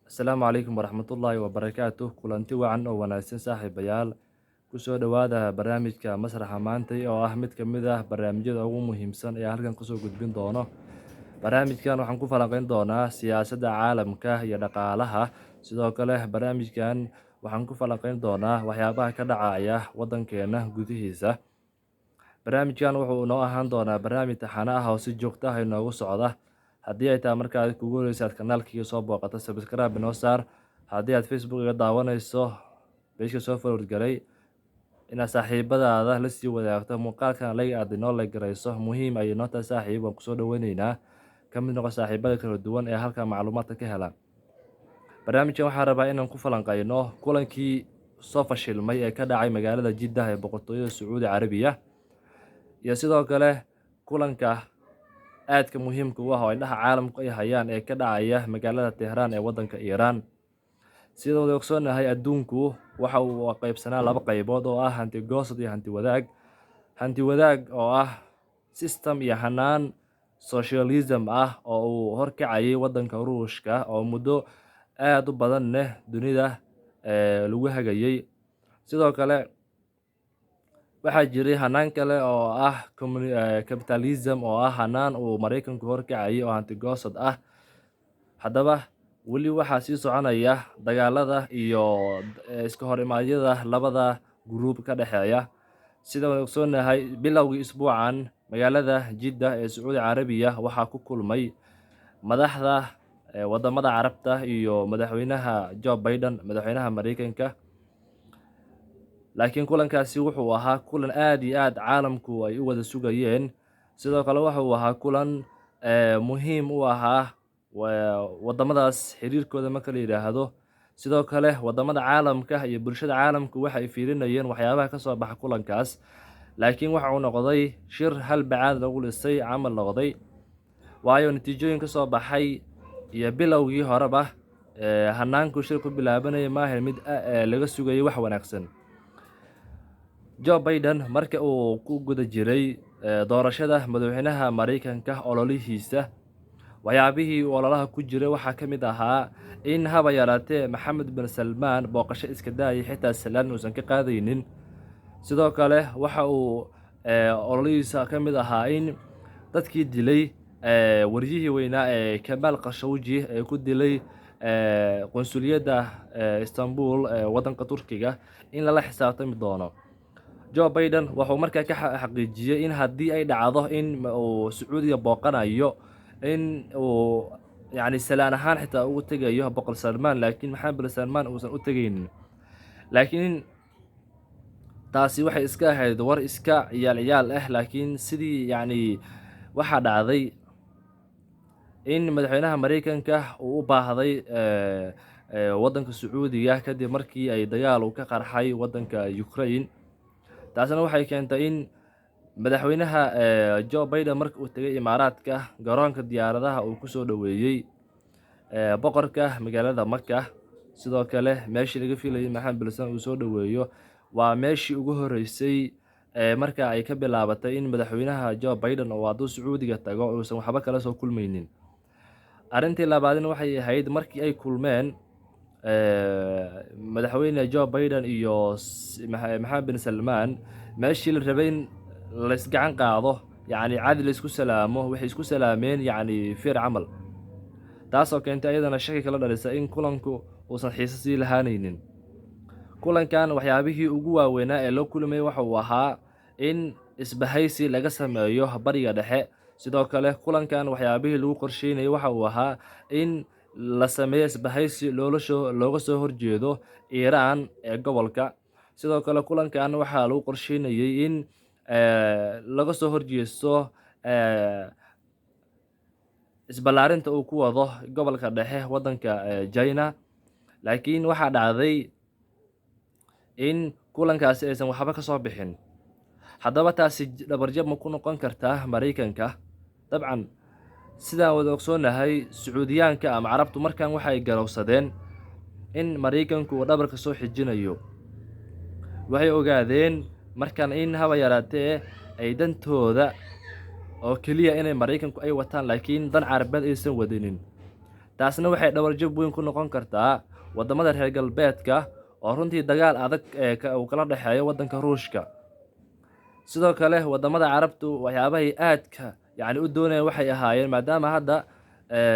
Asalaamu calaykum waraxmatullaahi wabarakaatuh. Kulanti wacan oo wanaagsan, saaxiibayaal. Kusoo dhowaada barnaamijka Masraxa Maantay, oo ah mid ka mid ah barnaamijyada ugu muhiimsan ee halkan kusoo gudbin doono. Barnaamijkan waxaan ku falanqeyn doonaa siyaasadda caalamka iyo dhaqaalaha. Sidoo kale barnaamijkan waxaan ku falanqeyn doonaa waxyaabaha ka dhacaya waddankeena gudihiisa. Barnaamijkan wuxuu noo ahaan doonaa barnaamij taxane ah oo si joogto ah inoogu socda. Haddii ay tahay markaad kugu horeysa aad kanaalkiiga soo booqato, subscribe inoo saar. Haddii aad Facebook iga daawanayso, page-ka soo forward garay. Inaad saaxiibadaada la sii wadaagto muuqaalkan, like aad inoo like garayso, muhiim ayay noo tahay. Saaxiib, waan kusoo dhaweyneynaa. Ka mid noqo saaxiibada kala duwan ee halkan macluumaadka ka hela. Barnaamijkan waxaan rabaa inaan ku falanqeyno kulankii soo fashilmay ee ka dhacay magaalada Jiddah ee Boqortooyada Sacuudi Carabiya, iyo sidoo kale kulanka aadka muhiimka u ah oo indhaha caalamku ay hayaan ee ka dhacaya magaalada Tehraan ee waddanka Iiraan. Sida wada ogsoonahay, adduunku waxa uu qaybsanaa laba qaybood oo ah hanti goosad iyo hanti wadaag. Hanti wadaag oo ah system iyo hanaan socialism ah oo uu horkacayay waddanka Ruushka, oo muddo aad u badan leh dunida lagu hagayay. Sidoo kale waxaa jiray hanaan kale oo ah capitalism, oo ah hanaan uu Maraykanku horkacayay oo hanti goosad ah. Haddaba weli waxaa sii soconaya dagaalada iyo iska hor imaadyada labada group ka dhexeeya. Sida waan ogsoonahay, bilowgii isbuucan magaalada Jiddah ee Sacuudi Carabiya waxaa ku kulmay madaxda wadamada Carabta iyo madaxweynaha Joe Biden, madaxweynaha Mareykanka. Laakiin kulankaasi wuxuu ahaa kulan aad iyo aad caalamku ay u wada sugayeen. Sidoo kale wuxuu ahaa kulan muhiim u ahaa wadamadaas xiriirkooda marka la yidhaahdo. Sidoo kale wadamada caalamka iyo bulshada caalamku waxay fiirinayeen waxyaabaha kasoo baxa kulankaas. Laakiin waxa uu noqday shir hal bacaad lagu lisay camal noqday, waayo natiijooyin kasoo baxay iyo bilowgii horeba hanaanku shir ku bilaabanaya maahan mid laga sugayay wax wanaagsan. Joe Biden marka uu ku guda jiray doorashada madaxweynaha Mareykanka, ololihiisa waxyaabihii uu ololaha ku jiray waxaa ka mid ahaa in haba yaraatee Maxamed bin Salmaan booqasho iska daayay, xitaa salaan uusan ka qaadaynin. Sidoo kale waxa uu ololihiisa ka mid ahaa in dadkii dilay waryihii weynaa ee Kamaal Khashoggi ee ku dilay qunsuliyadda Istanbul ee waddanka Turkiga in lala xisaabtami doono. Joe Biden wuxuu markaa ka xaqiijiyey in haddii ay dhacdo in uu Sacuudiga booqanayo, in uu yacni salaan ahaan xitaa ugu tegayo Boqor Salmaan, laakiin Maxamed bin Salmaan uusan u tegaynin. Laakiin taasi waxay iska ahayd war iska ciyaal ciyaal ah. Laakiin sidii yacni waxaa dhacday in madaxweynaha Mareykanka uu u baahday waddanka Sacuudiga kadib markii ay dagaal uu ka qarxay waddanka Ukraine. Taasina waxay keentay in madaxweynaha Joe Biden marka uu tegay Imaaraadka, garoonka diyaaradaha uu kusoo dhoweeyey boqorka magaalada Maka. Sidoo kale meeshii laga filayay Maxamed bin Salmaan uu soo dhoweeyo waa meeshii ugu horeysay marka ay ka bilaabatay in madaxweynaha Joe Biden oo hadduu Sacuudiga tago uusan waxba kala soo kulmaynin. Arrintii labaadina waxay ahayd markii ay kulmeen madaxweyne Joe Biden iyo Maxamed bin Salmaan, meeshii la rabay in laysgacan qaado, yacni caadi laysku salaamo, waxay isku salaameen yacni feer camal, taasoo keentay ayadana shaki kala dhalisa in kulanku uusan xiiso sii lahaanaynin. Kulankan waxyaabihii ugu waaweynaa ee loo kulmayay waxa uu ahaa in isbahaysi laga sameeyo Bariga Dhexe. Sidoo kale kulankan waxyaabihii lagu qorsheynayay waxa uu ahaa in la sameeyo isbahaysi looga soo horjeedo Iiraan ee gobolka. Sidoo kale kulankan waxaa lagu qorsheynayay in laga soo horjeesto isballaarinta uu ku wado gobolka dhexe waddanka China. Laakiin waxaa dhacday in kulankaasi aysan waxba ka soo bixin. Haddaba taasi dhabarjab ma ku noqon kartaa Maraykanka? Dabcan, sidaan wada ogsoonahay, Sacuudiyaanka ama Carabtu markan waxay garowsadeen in Maraykanku uu dhabarka soo xijinayo. Waxay ogaadeen markan in haba yaraatee ay dantooda oo keliya inay Maraykanku ay wataan, laakiin dan Carabeed aysan wadinin. Taasna waxay dhabarjab weyn ku noqon kartaa wadamada reer galbeedka oo runtii dagaal adag uu kala dhexeeyo wadanka Ruushka. Sidoo kale wadamada Carabtu waxyaabahay aadka yacni u doonayaan waxay ahaayeen, maadaama hadda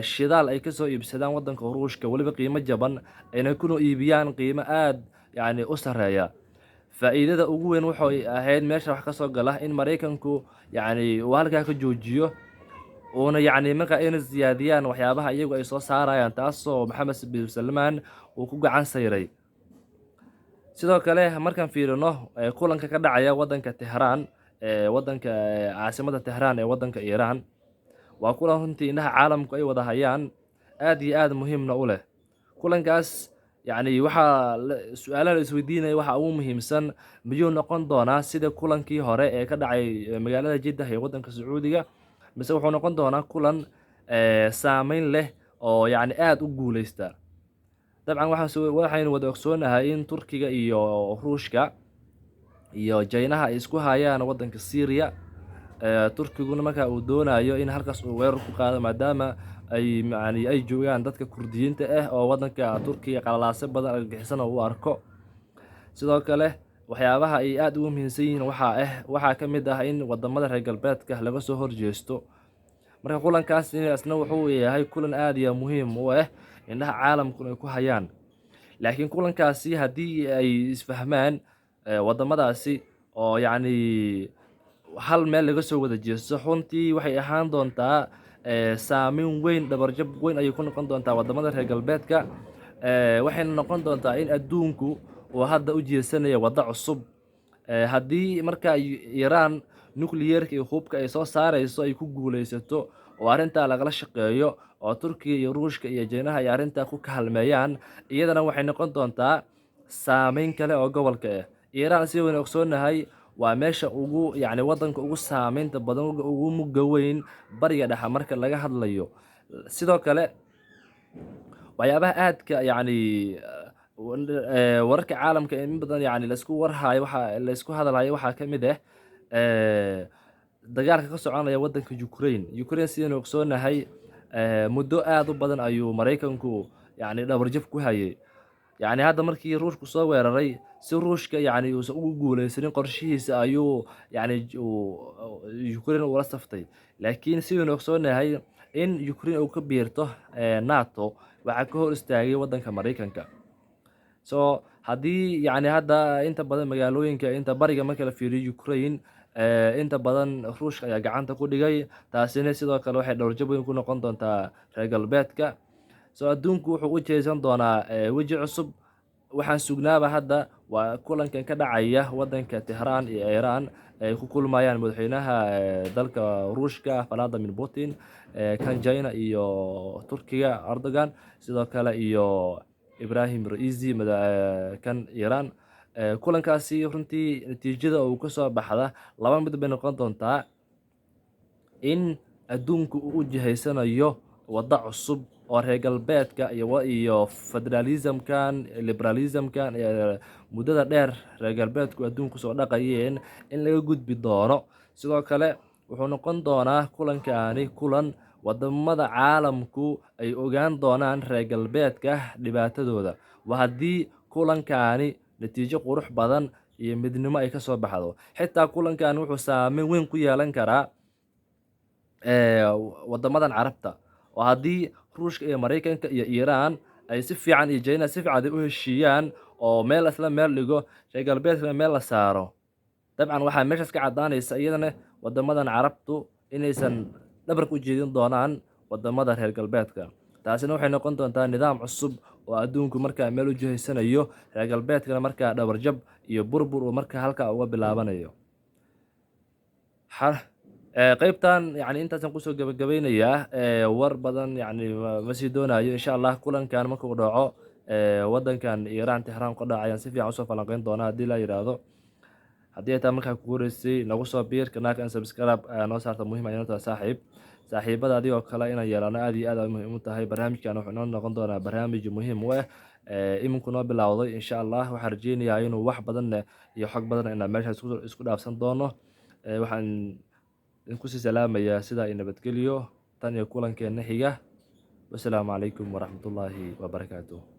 shidaal ay kasoo iibsadaan wadanka Ruushka, weliba qiimo jaban, ayna kuna iibiyaan qiimo aad yacni u sarreeya. Faa'iidada ugu weyn waxay ahayd meesha wax kasoo gala in Maraykanku yacni uu halkaa ka joojiyo, uuna yacni markaa ayna siyaadiyaan waxyaabaha iyagu ay soo saarayaan, taasoo Maxamed bin Salmaan uu ku gacan sayray. Sidoo kale markaan fiirino kulanka ka dhacaya wadanka Tehraan, wadanka caasimada Tehraan ee wadanka Iiraan, waa kulan runtii indhaha caalamku ay wada hayaan, aad iyo aad muhiimna u leh. Kulankaas yacni waxaa su-aalaha la isweydiinaya waxaa ugu muhiimsan: miyuu noqon doonaa sida kulankii hore ee ka dhacay magaalada Jiddah ee wadanka Sacuudiga, mise wuxuu noqon doonaa kulan saameyn leh oo yacni aada u guuleysta? Dabcan waxaynu wada ogsoonahay in Turkiga iyo Ruushka iyo Jaynaha ay isku hayaan wadanka Syria. Turkiguna marka uu doonayo in halkaas uu weerar ku qaado, maadaama ay yani ay joogaan dadka Kurdiyiinta ah oo wadanka Turkiga qalalaase badan argagixisan oo u arko. Sidoo kale waxyaabaha ay aada ugu muhiimsan yihiin waxaa ka mid ah in wadamada reer galbeedka laga soo horjeesto. Marka kulankaas isna wuxuu yahay kulan aada iyo muhiim u ah, indhaha caalamkuna ay ku hayaan. Laakiin kulankaasi haddii ay isfahmaan wadamadaasi oo yacni hal meel laga soo wada jeesto, runtii waxay ahaan doontaa saameyn weyn, dhabarjab weyn ayay ku noqon doontaa wadamada reer galbeedka. Waxayna noqon doontaa in adduunku uu hadda u jeesanayo waddo cusub. Haddii marka Iiraan nuclearka iyo hubka ay soo saarayso ay ku guuleysato oo arrintaa lagala shaqeeyo, oo Turkiga iyo Ruushka iyo Jeynaha ay arrintaa ku kaalmeeyaan, iyadana waxay noqon doontaa saameyn kale oo gobolka ah. Iiraan, si waynu ogsoonahay, waa meesha ugu yacni wadanka ugu saameynta badan, ugu mugga weyn Bariga Dhexe marka laga hadlayo. Sidoo kale waxyaabaha aadka yacni wararka caalamka in badan yacni laisku warhayo, waxa laisku hadalhayo waxaa ka mid ah dagaalka ka soconaya wadanka Ukraine. Ukraine, sidaynu ogsoonahay, muddo aad u badan ayuu Maraykanku yacni dhabarjab ku hayay. Yacni hadda markii Ruushku soo weeraray, si Ruushka yacni uusan ugu guuleysanin qorshihiisa, ayuu yacni Ukraine ula saftay. Laakiin sidaynu ogsoonahay, in Ukraine uu ka biirto NATO waxaa ka hor istaagay wadanka Maraykanka. So haddii yacni hadda inta badan magaalooyinka inta bariga marka la fiiriyo Ukraine, inta badan Ruushka ayaa gacanta ku dhigay. Taasina sidoo kale waxay dhowrjab weyn ku noqon doontaa reer galbeedka. So adduunku wuxuu u jeesan doonaa weji cusub. Waxaan sugnaaba hadda waa kulankan ka dhacaya wadanka Tehraan iyo Iiraan, ay ku kulmayaan madaxweynaha dalka Ruushka Vladimir Putin, kan China iyo Turkiga Erdogan, sidoo kale iyo Ibrahim Raisi, kan Iiraan. Kulankaasi runtii natiijada uu kasoo baxda laba mid bay noqon doontaa: in adduunku uu u jihaysanayo waddo cusub oo reer galbeedka iyo federalismkan, liberalismkan muddada dheer reer galbeedku adduunku soo dhaqayeen in laga gudbi doono. Sidoo kale wuxuu noqon doonaa kulankani kulan wadamada caalamku ay ogaan doonaan reer galbeedka dhibaatadooda. Waa haddii kulankani natiijo qurux badan iyo midnimo ay kasoo baxdo. Xitaa kulankan wuxuu saameyn weyn ku yeelan karaa wadamadan Carabta, oo haddii Ruushka iyo Maraykanka iyo Iiraan ay si fiican iyo China si fiican ay u heshiiyaan oo meel isla meel dhigo, reer galbeedkana meel la saaro, dabcan waxaa meeshaas ka caddaanaysa iyadana wadamadan Carabtu inaysan dhabarka u jeedin doonaan wadamada reer galbeedka. Taasina waxay noqon doontaa nidaam cusub oo adduunku markaa meel u jihaysanayo, reer galbeedkana markaa dhabarjab iyo burbur uu markaa halkaa uga bilaabanayo. Qaybtan yani intaasaan kusoo gabagabeynayaa. War badan yani ma sii doonayo. Insha Allah kulankan markuu dhaco wadankan Iiraan, Tehraan ka dhaco, ayaan si fiican usoo falanqeyn doonaa haddii la yidhaahdo. Haddii ay tahay markaa kugu horeysay, nagu soo biir kanaalka in subscribe noo saarta. Muhiim ayay noo tahay, saaxiib. Saaxiibada adigoo kale inaan yeelano aad iyo aad ay muhiim u tahay. Barnaamijkan wuxuu inoo noqon doonaa barnaamij muhiim u ah. Iminku noo bilowday. Insha Allah waxaan rajeynayaa inuu wax badan iyo xog badan inaan meeshaas isku dhaafsan doono. Waxaan idinku sii salaamayaa sidaa iyo nabadgelyo. Tan iyo kulankeena xiga. Wasalaamu calaykum waraxmatullaahi wabarakaatuh.